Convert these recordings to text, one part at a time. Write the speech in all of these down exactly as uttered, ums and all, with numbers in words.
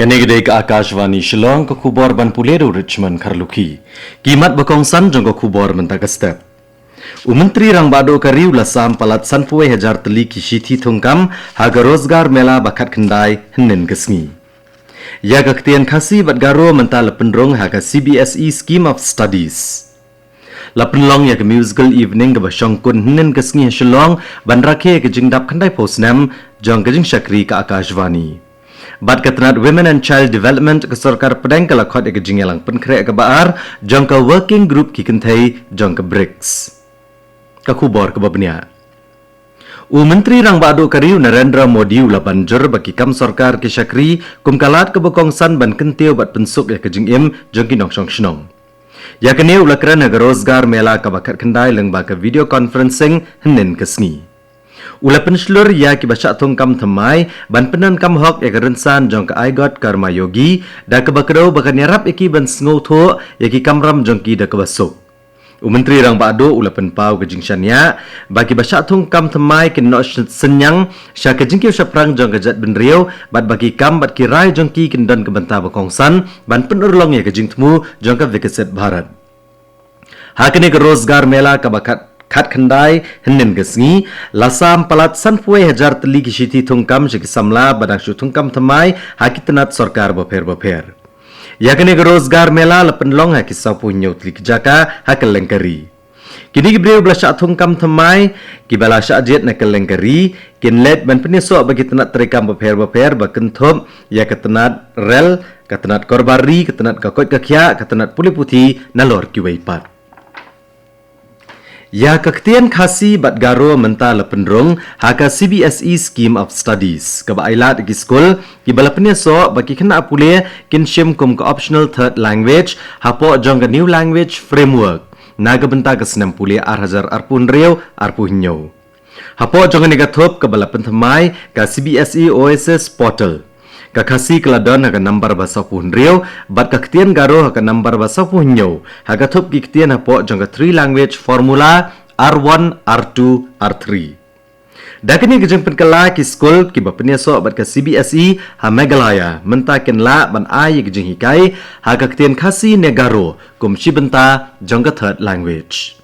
Kane ka dei ka Akashvani Shillong, ka khubor ban pule da u Richmond Kharlukhi. Ki mat ba kongsan jong ka khubor mynta ka step. U Myntri Rangbah Duh ka ri u la sam palat sanphew wei hajar tylli ki shithi thungkam ha ka Rozgar Mela ba khatkhyndai hynnin ka sngi. Ïa ka ktien Khasi bad Garo mynta la pynrung ha ka C B S E Scheme of Studies. La pynlong ïa ka musical evening kaba shongkun hynnin ka sngi ha Shillong ban rakhe ïa ka jingdap khyndaiphew snem jong ka jingshakri ka Akashvani. Bad ka tnat Women and Child Development ka sorkar pdeng ka la khot ïa ka jingïalang pynkhreh kaba ar jong ka working group ki kynthei jong ka brics. Ka khubor kaba bniah. U Myntri Rangbah Duh ka ri u Narendra Modi u la ban jur ba ki kam sorkar ki shakri kum ka lad kaba kongsan ban kyntiew bad pynsuk ïa ka jingim jong ki nongshong shnong. Ïa kane u la kren ha ka Rozgar Mela kaba khatkhyndai lyngba ka video conferencing hynnin ka sngi. U la pynshlur ïa kiba shah thungkam thymmai ban pyndonkam hok ïa ka rynsan jong ka iGOT Karma Yogi da kaba kdew ba kan ïarap ïa ki ban sngewthuh ïa ki kamram jong ki da kaba suk. U Myntri Rangbah Duh u la pynpaw ka jingshaniah ba kiba shah thungkam thymmai kin noh sh- synñiang sha ka jingkiew shaphrang jong ka jaitbynriew bad ba ki kam bad ki rai jong ki kin don ka bynta ba kongsan ban pynurlong ïa ka jingthmu jong ka Viksit Bharat. Ha kane ka Rozgar Mela kaba khat khatkhyndai hynnin ka sngi la sam palat sanphew wei hajar tylli ki shithi thungkam sha ki samla ba dang shu thungkam thymmai ha ki tnat sorkar bapher bapher. Ïa kane ka Rozgar Mela la pynlong ha ki sawphew hynñiew tylli ki jaka ha kylleng ka ri. Kine ki briew ba la shah thungkam thymmai kiba la shah jied na kylleng ka ri kin leit ban pynïasoh bad ki tnat treikam bapher bapher ba kynthup ïa ka tnat rel, ka tnat korbar ri, ka tnat ka koit ka khiah, ka tnat pule puthi nalor kiwei pat. Ïa ka ktien Khasi bad Garo mynta la pynrung ha ka C B S E Scheme of Studies kaba ai lad ïa ki skul kiba la pynïasoh ba ki khynnah pule kin shim kum ka optional third language hapoh jong ka New Language Framework na ka bynta ka snem pule ar hajar arphew hynriew arphew hynñiew. Hapoh jong kane ka thup kaba la pynthymmai ka C B S E Oasis Portal, ka Khasi ka la don ha ka nambar ba sawphew hynriew bad ka ktien Garo ha ka nambar ba sawphew hynñiew ha ka thup ki ktien hapoh jong ka Three Language Formula R one, R two, R three. Da kane ka jingpynkylla ki skul kiba pynïasoh bad ka C B S E ha Meghalaya mynta kin lah ban ai ïa ka jinghikai ha ka ktien Khasi ne Garo kum shi bynta jong ka third language.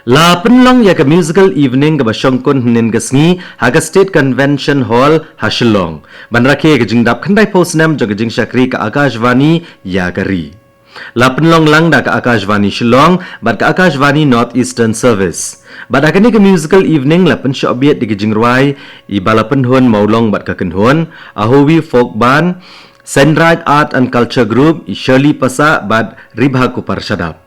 La pynlong ïa ka musical evening kaba shongkun hynnin ka sngi ha ka State Convention Hall ha Shillong ban rakhe ïa ka jingdap khyndaiphew snem jong ka jingshakri ka Akashvani ïa ka ri. La pynlong lang da ka Akashvani Shillong bad ka Akashvani North Eastern Service. Bad ha kane ka musical evening la pynshah bieit da ka jingrwai iba la pynhun mawlong bad ka kynhun Ahowi Folk Band, Senraj Art and Culture Group, i Shirley Passah bad Ribha Kupar Shadap.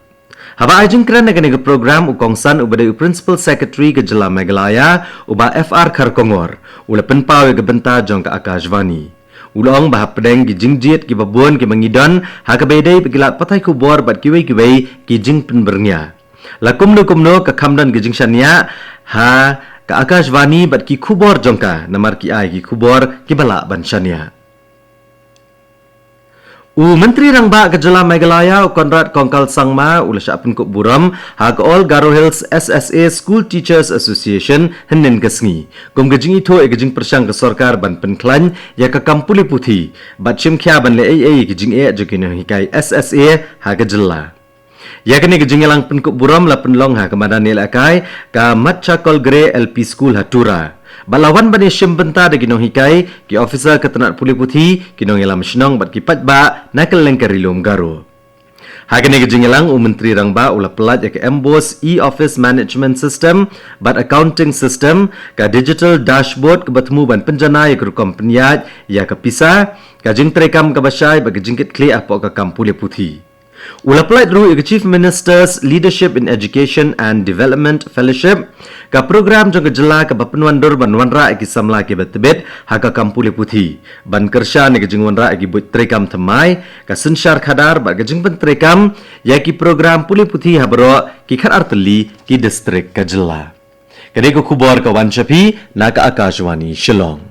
Haba ai jingkren ha kane ka program u kongsan uba dei u Principal Secretary ka jylla Meghalaya, u Bah F R Kharkongor, u la pynpaw ïa ka bynta jong ka Akashvani. U la ong ba hapdeng ki jingjied kiba bun kiba ngi don ha kaba ïadei bad ki lad pathai khubor bad kiwei kiwei ki jingpynbyrngia, la kumno kumno ka kham don ki jingshaniah ha ka Akashvani bad ki khubor jong ka namar ki ai ki khubor kiba lah ban shaniah. U Myntri Rangbah ka jylla Meghalaya u Conrad Kongkal Sangma u la shah pynkup burom ha ka All Garo Hills S S A School Teachers Association hynnin ka sngi kum ka jingithuh ïa ka jingpyrshang ka sorkar ban pynkhlaiñ ïa ka kam pule puthi bad shim khia ban leh ei ei ïa ka jingeh jong ki nonghikai S S A ha ka jylla. Ïa kane ka jingïalang pynkup burom la pynlong ha ka madan ïalehkai ka Matchakol Grey L P School ha Tura. Bad la wan ban ïashim bynta da ki nonghikai, ki officer ka tnat pule puthi, ki nongïalam shnong bad ki paidbah na kylleng ka Ri Lum Garo. Ha kane ka jingïalang u Myntri Rangbah u la pyllait ïa ka MBOSE e-Office Management System bad Accounting System, ka digital dashboard kaba thmu ban pynjanai ïa ka rukom pynïaid ïa ka pisa, ka jingtreikam kaba shai bad ka jingkitkhlieh hapoh ka kam pule puthi. U la pyllait ruh ïa ka Chief Minister's Leadership in Education and Development Fellowship, ka program jong ka jylla kaba pynwandur ban wanrah ïa ki samla kiba tbit ha ka kam pule puthi ban kyrshan ïa ka jingwanrah ïa ki buit treikam thymmai, ka synshar khadar bad ka jingpyntreikam ïa ki program pule puthi ha baroh ki khatar tylli ki distrik ka jylla. Ka dei ka khubor ka wan sha phi na ka Akashvani Shillong.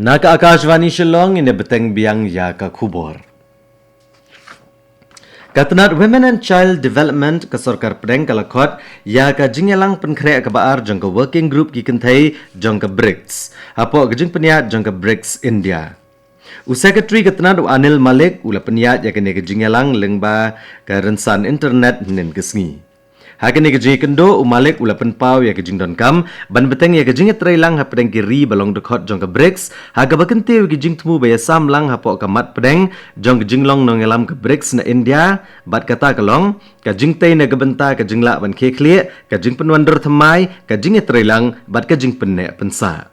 Na ka Akashvani Shillong, ngin ïa bteng biang ïa ka khubor. Ka tnat Women and Child Development ka sorkar pdeng ka la khot ïa ka jingïalang pynkhreh kaba ar jong ka working group ki kynthei jong ka BRICS hapoh ka jingpynïaid jong ka BRICS India. U Secretary ka tnat u Anil Malik u la pynïaid ïa kane ka jingïalang lyngba ka rynsan internet hynnin ka sngi. Ha kane ka jingïakynduh u Malik u la pynpaw ïa ka jingdonkam ban bteng ïa ka jingïatreilang hapdeng ki ri ba long dkhot jong ka BRICS ha kaba kyntiew ïa ka jingthmu ba ïasam lang hapoh ka mat pdeng jong ka jinglong nongïalam ka BRICS na India bad kata ka long ka jingtei na ka bynta ka jinglah ban khie khlieh, ka jingpynwandur thymmai, ka jingïatreilang bad ka jingpynneh pynsah.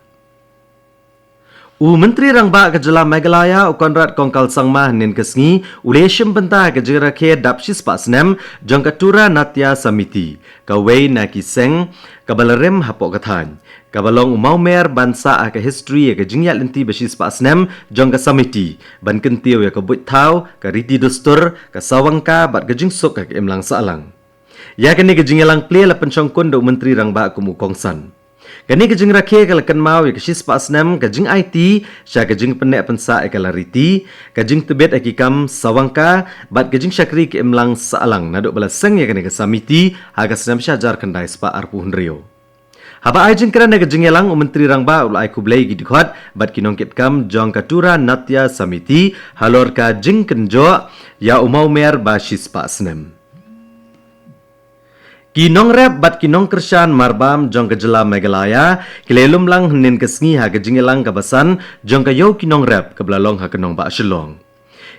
U Myntri Rangbah ka jylla Meghalaya u Conrad Kongkal Sangma hynnin ka sngi u la ïashim bynta ka jingrakhe dap shispah snem jong ka Tura Natya Samiti, kawei na ki seng kaba la rim hapoh ka thaiñ, kaba long u mawmer ban sah ha ka history ïa ka jingïaid lynti ba shispah snem jong ka Samiti ban kyntiew ïa ka buit thaw, ka riti dustur, ka sawang ka bad ka jingsuk ha ka imlang sahlang. Ïa kane ka jingïalang plie la pynshongkun da u Myntri Rangbah kum u kongsan. Kane ka jingrakhe ka la kynmaw ïa ka shispah snem ka jingaiti sha ka jingpynneh pynsah ïa ka lariti, ka jingtbit ha ki kam sawang ka bad ka jingshakri ka imlang sahlang naduh ba la seng ïa kane ka Samiti ha ka snem shihajar khyndai spah arphew hynriew. Haba ai jingkren ha ka jingïalang u Myntri Rangbah u la ai khublei ïa ki dkhot bad ki nongkitkam jong ka Tura Natya Samiti halor ka jingkynjoh ïa u mawmer ba shispah snem. Ki nongrep bad ki nongkyrshan marbam jong ka jylla Meghalaya ki la ïalum lang hynnin ka sngi ha ka jingïalang kaba san jong ka Ïew ki Nongrep kaba la long ha ka nongbah Shillong.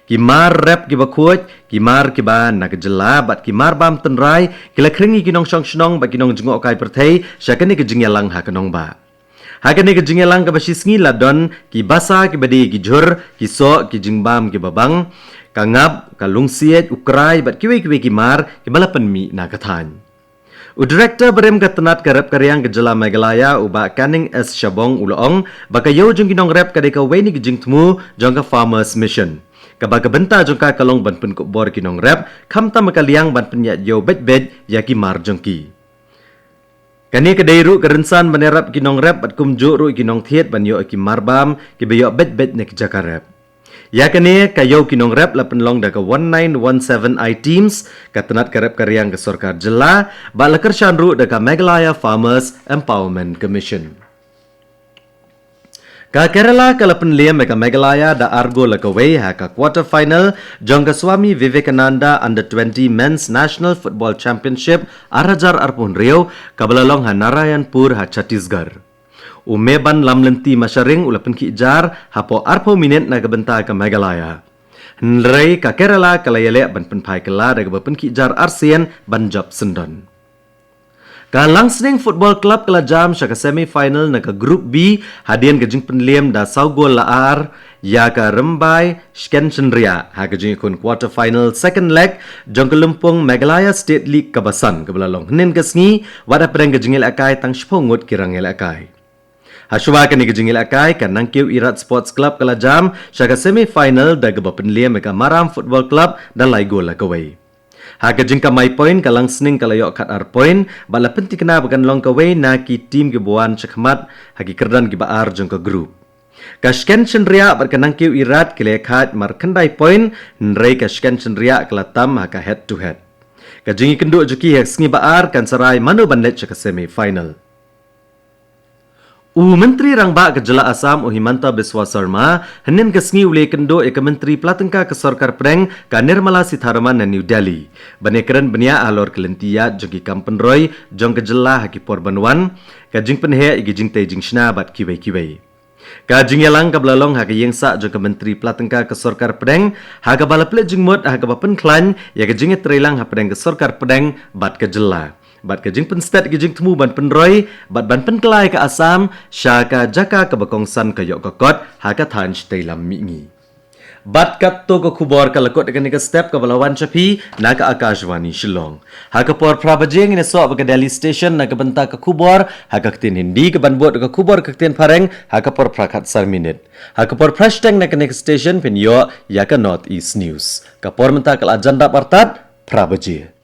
Ki mar rep kiba khuid, ki mar kiba na ka jylla bad ki marbam tynrai ki la khring ïa ki nongshong shnong bad ki nongjngohkai pyrthei sha kane ka jingïalang ha ka nongbah. Ha kane ka jingïalang kaba shisngi la don ki basa kiba die ki jhur, ki soh, ki jingbam kiba bang, ka ngap, ka lungsiej, u krai bad kiwei kiwei ki mar kiba la pynmih na ka thaiñ. U Director barim ka tnat ka rep ka riang ka jylla Meghalaya u Bah Canning S Shabong u la ong ba ka Ïew jong ki Nongrep ka dei kawei na ki jingthmu jong ka Farmers Mission, kaba ka bynta jong ka ka long ban pynkup bor ïa ki nongrep khamtam ha ka liang ban pynïaid ïew beit beit ïa ki mar jong ki. Kane ka dei ruh ka rynsan ban ïarap ïa ki nongrep bad kumjuh ruh ïa ki nongthied ban ïoh ïa ki marbam kiba ïoh beit beit na ki jaka rep. Ïa kane ka Ïew ki Nongrep la pynlong da ka one nine one seven I-Teams, ka tnat ka rep ka riang ka sorkar jylla, bad la kyrshan ruh da ka Meghalaya Farmers Empowerment Commission. Ka Kerala ka la pynliem ïa ka Meghalaya da ar gol la kawei ha ka quarter final jong ka Swami Vivekananda Under twenty Men's National Football Championship ar hajar arphew hynriew kaba la long ha Narayanpur ha Chhattisgarh. U Meban Lamlynti Masharing u la pynkhih jar hapoh arphew minit na ka bynta ka Meghalaya. Hynrei ka Kerala ka la ïaleh ban pynphai kylla da kaba pynkhih jar arsien ban jop syndon. Ka Langsning Football Club ka la jam sha ka semi final na ka Group B hadien ka jingpynliem da saw gol la ar ïa ka Rymbai Shkenshynriah ha ka jingïakhun quarter final second leg jong ka lympung Meghalaya State League kaba san kaba la long hynnin ka sngi wat hapdeng ka jingïalehkai tang shiphew ngut ki rangïalehkai. Hashwa kane ka jingïalehkai ka Nangkiew Irat Sports Club ka la jam sha ka semi final da kaba pynliem ïa ka Maram Football Club da lai gol la kawei. Ha ka jingkamai point ka Langsning ka la ïoh khatar point bad la pynthikna ba kan long kawei na ki team kiba wan shakhmat ha ki kyrdan kiba ar jong ka group. Ka Shkenshynriah bad ka Nangkiew Irat ki la ïakhaid mar khyndai point, hynrei ka Shkenshynriah ka la tam ha ka head to head. Ka jingïakynduh jong ki ha ka sngi ba ar kan sa rai mano ban leit sha ka semi final. U Myntri Rangbah ka jylla Assam u Himanta Biswa Sarma hynnin ka sngi u la ïakynduh ïa ka Myntri Pla Tyngka ka sorkar pdeng ka Nirmala Sitharaman na New Delhi ban ïakren bniah halor ka lynti ïaid jong ki kam pynroi jong ka jylla ha ki por ban wan, ka jingpynheh ïa ki jingtei jingshna bad kiwei kiwei. Ka jingïalang kaba la long ha ka ïingsah jong ka Myntri Pla Tyngka ka sorkar pdeng ha kaba la plie jingmut ha kaba pynkhlaiñ ïa ka jingïatreilang hapdeng ka sorkar pdeng bad ka jylla bad ka jingpynstet ïa ka jingthmu ban pynroi bad ban pynkylla ïa ka Assam sha ka jaka kaba kongsan ka ïoh ka kot ha ka thaiñ shatei lam mihngi. Bad katto ka khubor ka la kut ha kane ka step kaba la wan sha phi na ka Akashvani Shillong. Ha ka por phra baje ngin ïasoh bad ka Delhi Station na ka bynta ka khubor ha ka ktien Hindi, kaban bud ka khubor ka ktien Phareng ha ka por phra khatsan minit. Ha ka por phra shiteng na kane ka station phin ïoh ïa ka North East News. Ka por mynta ka la jan dap artat phra baje.